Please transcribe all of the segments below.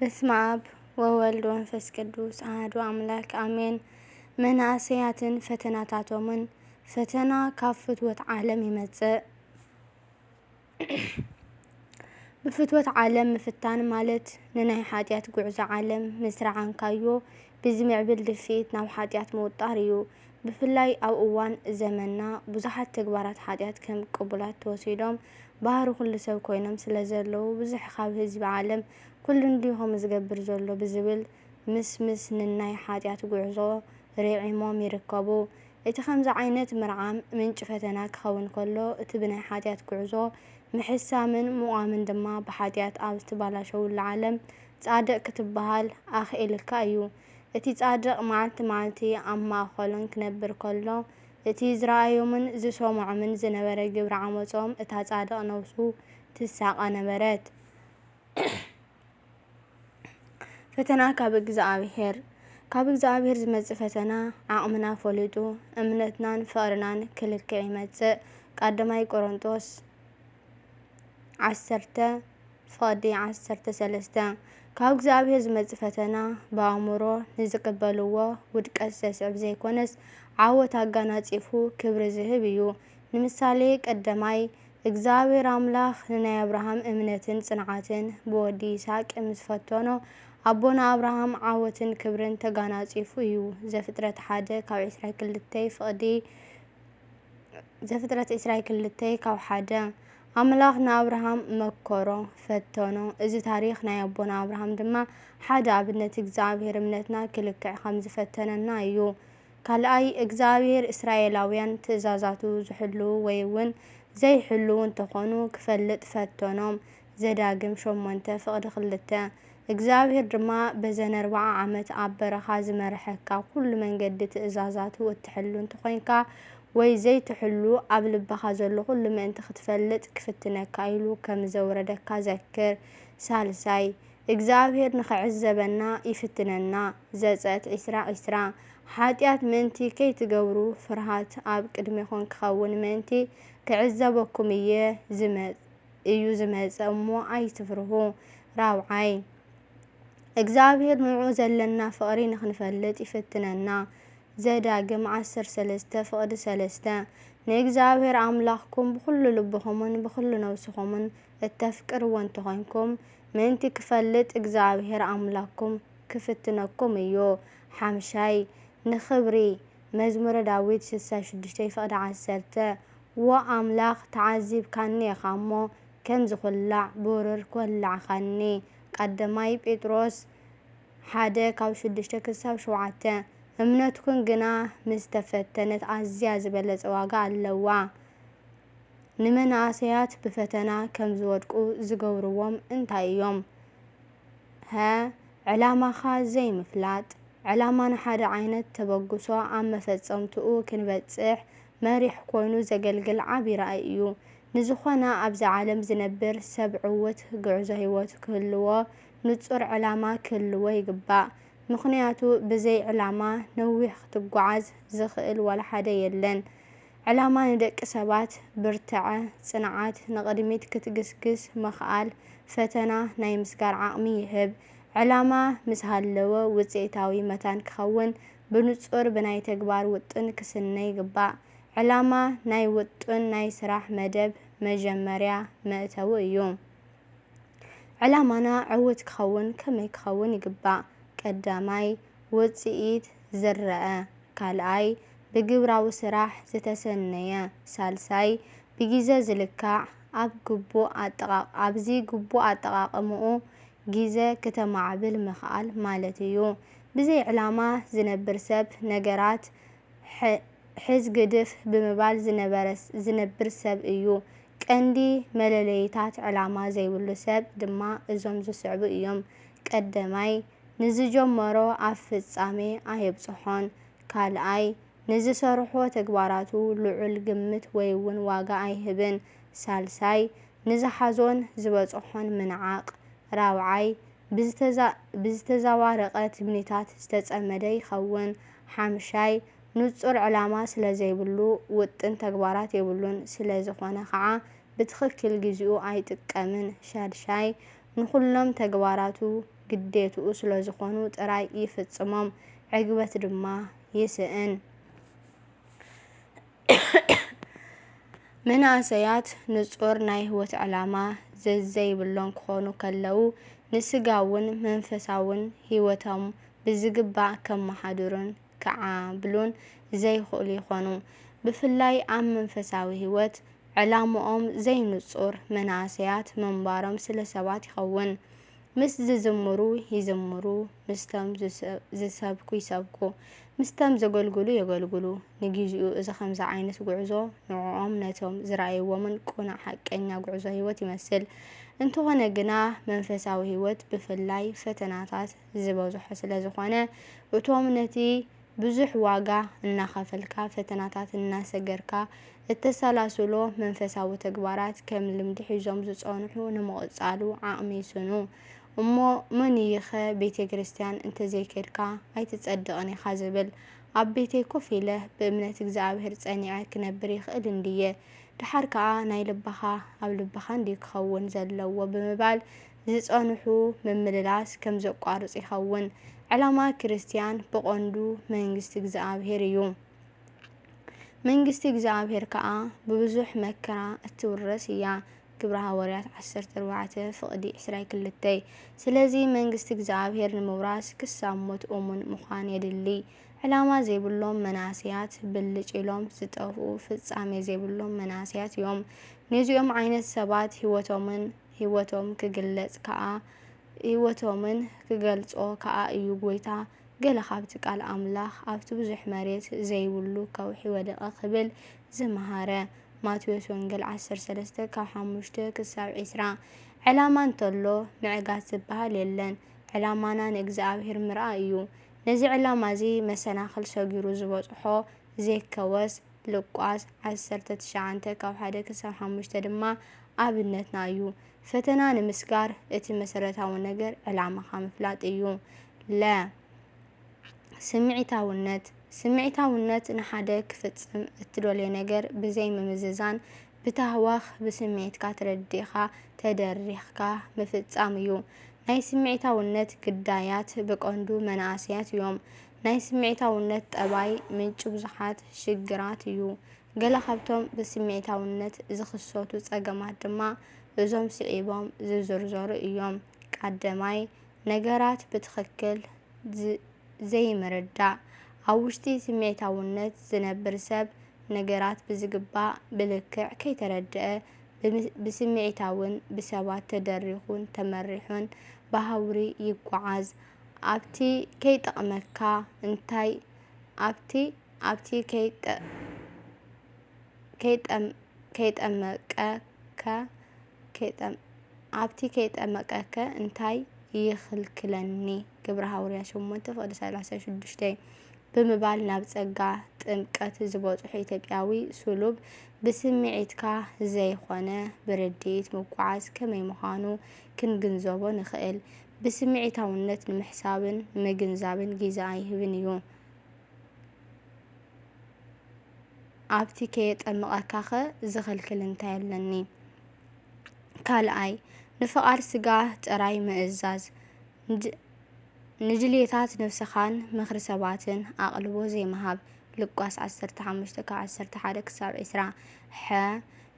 በስመ ኣብ ወወልድ ወመንፈስ ቅዱስ ኣሐዱ ኣምላክ ኣሜን። መናእሰያትን ፈተናታቶምን። ፈተና ካብ ፍትወት ዓለም ይመጽእ። ብፍትወት ዓለም ምፍታን ማለት ንናይ ሓጢኣት ጉዕዞ ዓለም ምስ ረዓንካዮ ብዝምዕብል ድፍኢት ናብ ሓጢኣት ምውጣር እዩ። ብፍላይ ኣብ እዋን ዘመንና ብዙሓት ተግባራት ሓጢኣት ከም ቅቡላት ተወሲዶም ባህሪ ኩሉ ሰብ ኮይኖም ስለ ዘለዉ ብዙሕ ካብ ህዝቢ ዓለም ኩሉ እንድዩ ከምኡ ዝገብር ዘሎ ብዝብል ምስምስ ንናይ ሓጢኣት ጉዕዞ ርዒሞም ይርከቡ። እቲ ከምዚ ዓይነት ምርዓም ምንጪ ፈተና ክኸውን ከሎ እቲ ብናይ ሓጢኣት ጉዕዞ ምሕሳምን ምቋምን ድማ ብሓጢኣት ኣብ ዝተባላሸውሉ ዓለም ጻድቕ ክትበሃል ኣኽኢልካ እዩ። እቲ ጻድቕ መዓልቲ መዓልቲ ኣብ ማእኸሎም ክነብር ከሎ እቲ ዝረኣዮምን ዝሰምዖምን ዝነበረ ግብሪ ዓመጾም እታ ጻድቕ ነብሱ ትሳቐ ነበረት። ፈተና ካብ እግዚኣብሔር። ካብ እግዚኣብሔር ዝመጽእ ፈተና ዓቕምና ፈሊጡ እምነትናን ፍቕርናን ክልክዕ ይመጽእ። ቀዳማይ ቆሮንጦስ ዓሰርተ ፍቕዲ ዓሰርተ ሰለስተ። ካብ እግዚኣብሔር ዝመጽእ ፈተና ብኣእምሮ ንዝቅበልዎ ውድቀት ዘስዕብ ዘይኮነስ ዓወት ኣጋናጺፉ ክብሪ ዝህብ እዩ። ንምሳሌ ቀዳማይ እግዚኣብሔር ኣምላኽ ንናይ ኣብርሃም እምነትን ጽንዓትን ብወዲ ይስሐቅ ምስ ፈተኖ ኣቦና ኣብርሃም ዓወትን ክብርን ተጋናጺፉ እዩ። ዘፍጥረት ሓደ ካብ ዕስራ ክልተ ፍቕዲ ዘፍጥረት ዕስራ ክልተ ካብ ሓደ። ኣምላኽ ንኣብርሃም መከሮ፣ ፈተኖ። እዚ ታሪኽ ናይ ኣቦና ኣብርሃም ድማ ሓደ ኣብነት እግዚኣብሔር እምነትና ክልክዕ ከም ዝፈተነና እዩ። ካልኣይ እግዚኣብሔር እስራኤላውያን ትእዛዛቱ ዝሕልዉ ወይ እውን ዘይሕልዉ እንተኾኑ ክፈልጥ ፈተኖም። ዘዳግም ሸሞንተ ፍቕዲ ክልተ። እግዚኣብሔር ድማ በዘን ኣርብዓ ዓመት ኣብ በረኻ ዝመርሐካ ኩሉ መንገዲ ትእዛዛቱ እትሕሉ እንተኾይንካ ወይ ዘይትሕሉ ኣብ ልብኻ ዘሎ ኩሉ ምእንቲ ክትፈልጥ ክፍትነካ ኢሉ ከም ዘውረደካ ዘክር። ሳልሳይ እግዚኣብሔር ንኽዕዘበና ይፍትነና። ዘጸት ዕስራ ዕስራ። ሓጢኣት ምእንቲ ከይትገብሩ ፍርሃት ኣብ ቅድሜኹም ክኸውን ምእንቲ ክዕዘበኩም እየ ዝመ እዩ ዝመጸ እሞ ኣይትፍርሁ። ራብዓይ እግዚኣብሔር ንዕኡ ዘለና ፍቕሪ ንኽንፈልጥ ይፍትነና። ዘዳግም ዓሰርተ ሰለስተ ፍቕዲ ሰለስተ። ንእግዚኣብሔር ኣምላኽኩም ብኹሉ ልብኹምን ብኹሉ ነብስኹምን እተፍቅርዎ እንተኾይንኩም ምእንቲ ክፈልጥ እግዚኣብሔር ኣምላኽኩም ክፍትነኩም እዩ። ሓምሻይ ንኽብሪ መዝሙረ ዳዊት ስሳ ሽዱሽተ ፍቕዲ ዓሰርተ። ዎ ኣምላኽ ተዓዚብካኒ ኢኻ እሞ ከም ዝኹላዕ ብሩር ኮላዕኻኒ። ቀዳማይ ጴጥሮስ ሓደ ካብ ሽዱሽተ ክሳብ ሸውዓተ። እምነትኩም ግና ምስ ተፈተነት ኣዝያ ዝበለጸ ዋጋ ኣለዋ። ንመናእሰያት ብፈተና ከም ዝወድቁ ዝገብርዎም እንታይ እዮም? ሀ ዕላማኻ ዘይምፍላጥ። ዕላማ ንሓደ ዓይነት ተበግሶ ኣብ መፈጸምትኡ ክንበጽሕ መሪሕ ኮይኑ ዘገልግል ዓቢ ራእይ እዩ። ንዝኾነ ኣብዚ ዓለም ዝነብር ሰብ ዕዉት ጉዕዞ ህይወት ክህልዎ ንጹር ዕላማ ክህልዎ ይግባእ። ምኽንያቱ ብዘይ ዕላማ ነዊሕ ክትጓዓዝ ዝኽእል ዋላ ሓደ የለን። ዕላማ ንደቂ ሰባት ብርትዐ፣ ጽንዓት፣ ንቕድሚት ክትግስግስ ምኽኣል፣ ፈተና ናይ ምስጋር ዓቕሚ ይህብ። ዕላማ ምስ ሃለወ ውጽኢታዊ መታን ክኸውን ብንጹር ብናይ ተግባር ውጥን ክስነ ይግባእ። ዕላማ ናይ ውጡን ናይ ስራሕ መደብ መጀመርያ መእተዊ እዩ። ዕላማና ዕውት ክኸውን ከመይ ክኸውን ይግባእ? ቀዳማይ፣ ውጽኢት ዝረኣ። ካልኣይ፣ ብግብራዊ ስራሕ ዝተሰነየ። ሳልሳይ፣ ብጊዘ ዝልካዕ ኣብ ግቡእ ኣጠቓቕ ኣብዚ ግቡእ ኣጠቓቕምኡ ጊዘ ክተማዕብል ምኽኣል ማለት እዩ። ብዘይ ዕላማ ዝነብር ሰብ ነገራት ሕዝ ግድፍ ብምባል ዝነብር ሰብ እዩ። ቀንዲ መለለይታት ዕላማ ዘይብሉ ሰብ ድማ እዞም ዝስዕቡ እዮም። ቀደማይ፣ ንዝጀመሮ ኣብ ፍጻሜ ኣየብጽሖን። ካልኣይ፣ ንዝሰርሖ ተግባራቱ ልዑል ግምት ወይ እውን ዋጋ ኣይህብን። ሳልሳይ፣ ንዝሓዞን ዝበጽሖን ምንዓቕ። ራብዓይ፣ ብዝተዛዋረቐ ትምኒታት ዝተጸመደ ይኸውን። ሓምሻይ፣ ንጹር ዕላማ ስለ ዘይብሉ ውጥን ተግባራት የብሉን። ስለ ዝኾነ ኸዓ ብትኽክል ግዚኡ ኣይጥቀምን። ሻድሻይ፣ ንኹሎም ተግባራቱ ግዴትኡ ስለ ዝኾኑ ጥራይ ይፍጽሞም፣ ዕግበት ድማ ይስእን። መናእሰያት ንጹር ናይ ህይወት ዕላማ ዘዘይብሎም ክኾኑ ከለዉ፣ ንስጋውን መንፈሳውን ህይወቶም ብዝግባእ ከመሓድሩን ክዓብሉን ዘይኽእሉ ይኾኑ። ብፍላይ ኣብ መንፈሳዊ ህይወት ዕላምኦም ዘይንጹር መናእሰያት ምንባሮም ስለ ሰባት ይኸውን። ምስ ዝዝምሩ ይዝምሩ፣ ምስቶም ዝሰ-፣ ዝሰብኩ ይሰብኩ፣ ምስቶም ዘገልግሉ የገልግሉ። ንጊዜኡ እዚ ከምዚ ዓይነት ጉዕዞ ንዕኦም ነቶም ዝረኣይዎምን ቅኑዕ ሓቀኛ ጉዕዞ ህይወት ይመስል። እንተኾነ ግና መንፈሳዊ ህይወት ብፍላይ ፈተናታት ዝበዝሖ ስለ ዝኾነ እቶም ነቲ ብዙሕ ዋጋ እናኸፈልካ፣ ፈተናታት እናሰገርካ እተሰላስሎ መንፈሳዊ ተግባራት ከም ልምዲ ሒዞም ዝጸንሑ ንምቕጻሉ ዓቕሚ ይስኑ። እሞ መን እዩኸ ቤተ ክርስቲያን እንተዘይከድካ ኣይትጸድቕን ኢኻ ዝብል? ኣብ ቤተይ ኮፍ ኢለ ብእምነት እግዚኣብሔር ጸኒዐ ክነብር ይኽእል እንድየ? ደሓር ከኣ ናይ ልብኻ ኣብ ልብኻ እንድዩ ክኸውን ዘለዎ ብምባል ዝጸንሑ ምምልላስ ከም ዘቋርጽ ይኸውን። ዕላማ ክርስትያን ብቐንዱ መንግስቲ እግዚኣብሔር እዩ። መንግስቲ እግዚኣብሔር ከኣ ብብዙሕ መከራ እትውረስ እያ። ግብረ ሃዋርያት ዓሰርተ ኣርባዕተ ፍቕዲ ዕስራ ክልተ። ስለዚ መንግስቲ እግዚኣብሔር ንምውራስ ክሳብ ሞት እሙን ምዃን የድሊ። ዕላማ ዘይብሎም መናእሰያት ብልጭ ኢሎም ዝጠፍኡ ፍጻሜ ዘይብሎም መናእሰያት እዮም። ነዚኦም ዓይነት ሰባት ህይወቶምን ህይወቶም ክግለጽ ከኣ ህይወቶምን ክገልጾ ከኣ እዩ ጎይታ። ገለ ካብቲ ቃል ኣምላኽ ኣብቲ ብዙሕ መሬት ዘይብሉ ከውሒ ወደቐ ክብል ዝመሃረ። ማቴዎስ ወንጌል ዓሰርተ ሰለስተ ካብ ሓሙሽተ ክሳብ ዕስራ። ዕላማ እንተሎ ምዕጋት ዝበሃል የለን። ዕላማና ንእግዚኣብሔር ምርኣይ እዩ። ነዚ ዕላማ እዚ መሰናኽል ሰጊሩ ዝበጽሖ ዜከዎስ ሉቃስ ዓሰርተ ትሽዓተ ካብ ሓደ ክሳብ ሓሙሽተ ድማ ኣብነትና እዩ። ፈተና ንምስጋር እቲ መሰረታዊ ነገር ዕላማኻ ምፍላጥ እዩ። ለ፣ ስምዒታውነት። ስምዒታውነት ንሓደ ክፍጽም እትደልዮ ነገር ብዘይ ምምዝዛን ብታህዋኽ ብስምዒትካ ተረዲእኻ ተደሪኽካ ምፍጻም እዩ። ናይ ስምዒታውነት ግዳያት ብቐንዱ መናእሰያት እዮም። ናይ ስምዒታውነት ጠባይ ምንጪ ብዙሓት ሽግራት እዩ። ገለ ካብቶም ብስምዒታውነት ዝኽሰቱ ጸገማት ድማ እዞም ስዒቦም ዝዝርዘሩ እዮም። ቀዳማይ፣ ነገራት ብትኽክል ዝ-፣ ዘይምርዳእ። ኣብ ውሽጢ ስምዒታውነት ዝነብር ሰብ ነገራት ብዝግባእ ብልክዕ ከይተረድአ ብም-፣ ብስምዒታውን ብሰባት ተደሪኹን ተመሪሑን ብሃውሪ ይጓዓዝ። ኣብቲ ከይጠቕመካ እንታይ፣ ኣብቲ፣ ኣብቲ ከይጠ-፣ ከይጠም-፣ ከይጠመቀከ፣ ከይጠም-፣ ኣብቲ ከይጠመቀከ እንታይ ይኽልክለኒ? ግብረ ሃዋርያት ሸሞንተ ፍቕዲ ሰላሳ ሽዱሽተ። ብምባል ናብ ጸጋ ጥምቀት ዝበጽሑ ኢትዮጵያዊ ስሉብ ብስምዒትካ ዘይኾነ ብርድኢት ምጉዓዝ ከመይ ምዃኑ ክንግንዘቦ ንኽእል። ብስምዒታውነት ንምሕሳብን ንምግንዛብን ግዜ ኣይህብን እዩ። ኣብቲ ከየጠምቐካኸ ዝኽልክል እንታይ ኣለኒ? ካልኣይ፣ ንፍቓድ ስጋ ጥራይ ምእዛዝ። ንድ-፣ ንድልየታት ነፍስኻን ምኽሪ ሰባትን ኣቕልቦ ዘይምሃብ። ሉቃስ ዓሰርተ ሓሙሽተ ካብ ዓሰርተ ሓደ ክሳብ ዕስራ። ሐ፣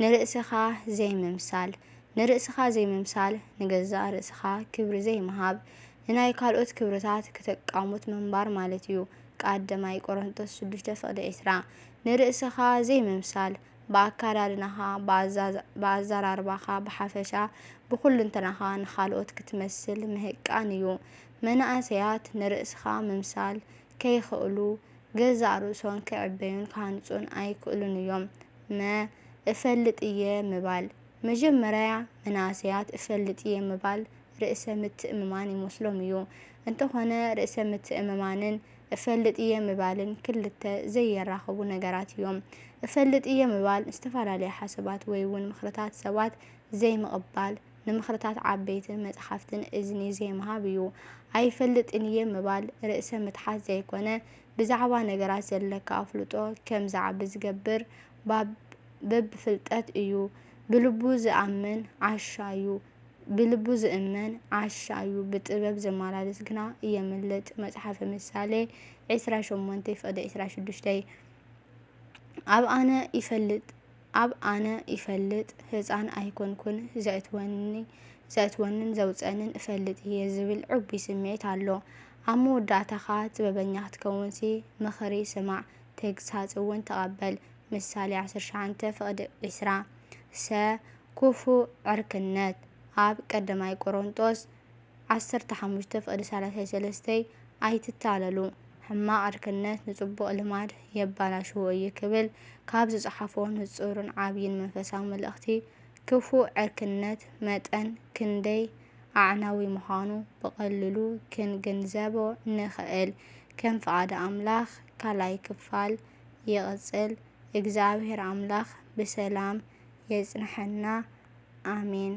ንርእስኻ ዘይምምሳል። ንርእስኻ ዘይምምሳል፣ ንገዛእ ርእስኻ ክብሪ ዘይምሃብ፣ ንናይ ካልኦት ክብርታት ክተቃሙት ምንባር ማለት እዩ። ቀዳማይ ቆሮንቶስ ሽዱሽተ ፍቕዲ ዕስራ። ንርእስኻ ዘይምምሳል፣ ብኣካዳድናኻ፣ ብኣዛዝ-፣ ብኣዘራርባኻ፣ ብሓፈሻ ብኹልንተናኻ ንኻልኦት ክትመስል ምህቃን እዩ። መናእሰያት ንርእስኻ ምምሳል ከይኽእሉ፣ ገዛእ ርእሶም ክዕበዩን ክሃንጹን ኣይክእሉን እዮም። መ፣ እፈልጥ እየ ምባል። መጀመርያ መናእሰያት እፈልጥ እየ ምባል ርእሰ ምትእምማን ይመስሎም እዩ። እንተኾነ ርእሰ ምትእምማንን እፈልጥ እየ ምባልን ክልተ ዘየራኽቡ ነገራት እዮም። እፈልጥ እየ ምባል ዝተፈላለያ ሓሳባት ወይ እውን ምኽርታት ሰባት ዘይምቕባል፣ ንምኽርታት ዓበይትን መጽሓፍትን እዝኒ ዘይምሃብ እዩ። ኣይፈልጥን እየ ምባል ርእሰ ምትሓት ዘይኮነ፣ ብዛዕባ ነገራት ዘለካ ኣፍልጦ ከም ዝዓቢ ዝገብር ባብ-፣ በብፍልጠት እዩ። ብልቡ ዝኣምን ዓሻ እዩ። ብልቡ ዝእመን ዓሻ እዩ፣ ብጥበብ ዝመላለስ ግና የምልጥ። መጽሓፈ ምሳሌ ዕስራ ሸሞንተ ፍቕዲ ዕስራ ሽዱሽተ። ኣብ ኣነ ይፈልጥ፣ ኣብ ኣነ ይፈልጥ፣ ህጻን ኣይኮንኩን፣ ዘእትወኒ፣ ዘእትወንን ዘውጸንን እፈልጥ እየ ዝብል ዕቡይ ስምዒት ኣሎ። ኣብ መወዳእታኻ ጥበበኛ ክትከውንሲ ምኽሪ ስማዕ፣ ተግሳጽ እውን ተቐበል። ምሳሌ ዓሰርተ ትሽዓተ ፍቕዲ ዕስራ። ሰ፣ ክፉእ ዕርክነት። ኣብ ቀዳማይ ቆሮንጦስ ዓሰርተ ሓሙሽተ ፍቕዲ ሰላሳ ሰለስተ፣ ኣይትታለሉ፣ ሕማቕ ዕርክነት ንጽቡቕ ልማድ የባላሽዎ እዩ ክብል ካብ ዝጸሓፎ ንጹርን ዓብይን መንፈሳዊ መልእኽቲ፣ ክፉእ ዕርክነት መጠን ክንደይ ኣዕናዊ ምዃኑ ብቐሊሉ ክንግንዘቦ ንኽእል። ከም ፍቓድ ኣምላኽ ካልኣይ ክፋል ይቕጽል። እግዚኣብሔር ኣምላኽ ብሰላም የጽንሐና። ኣሜን።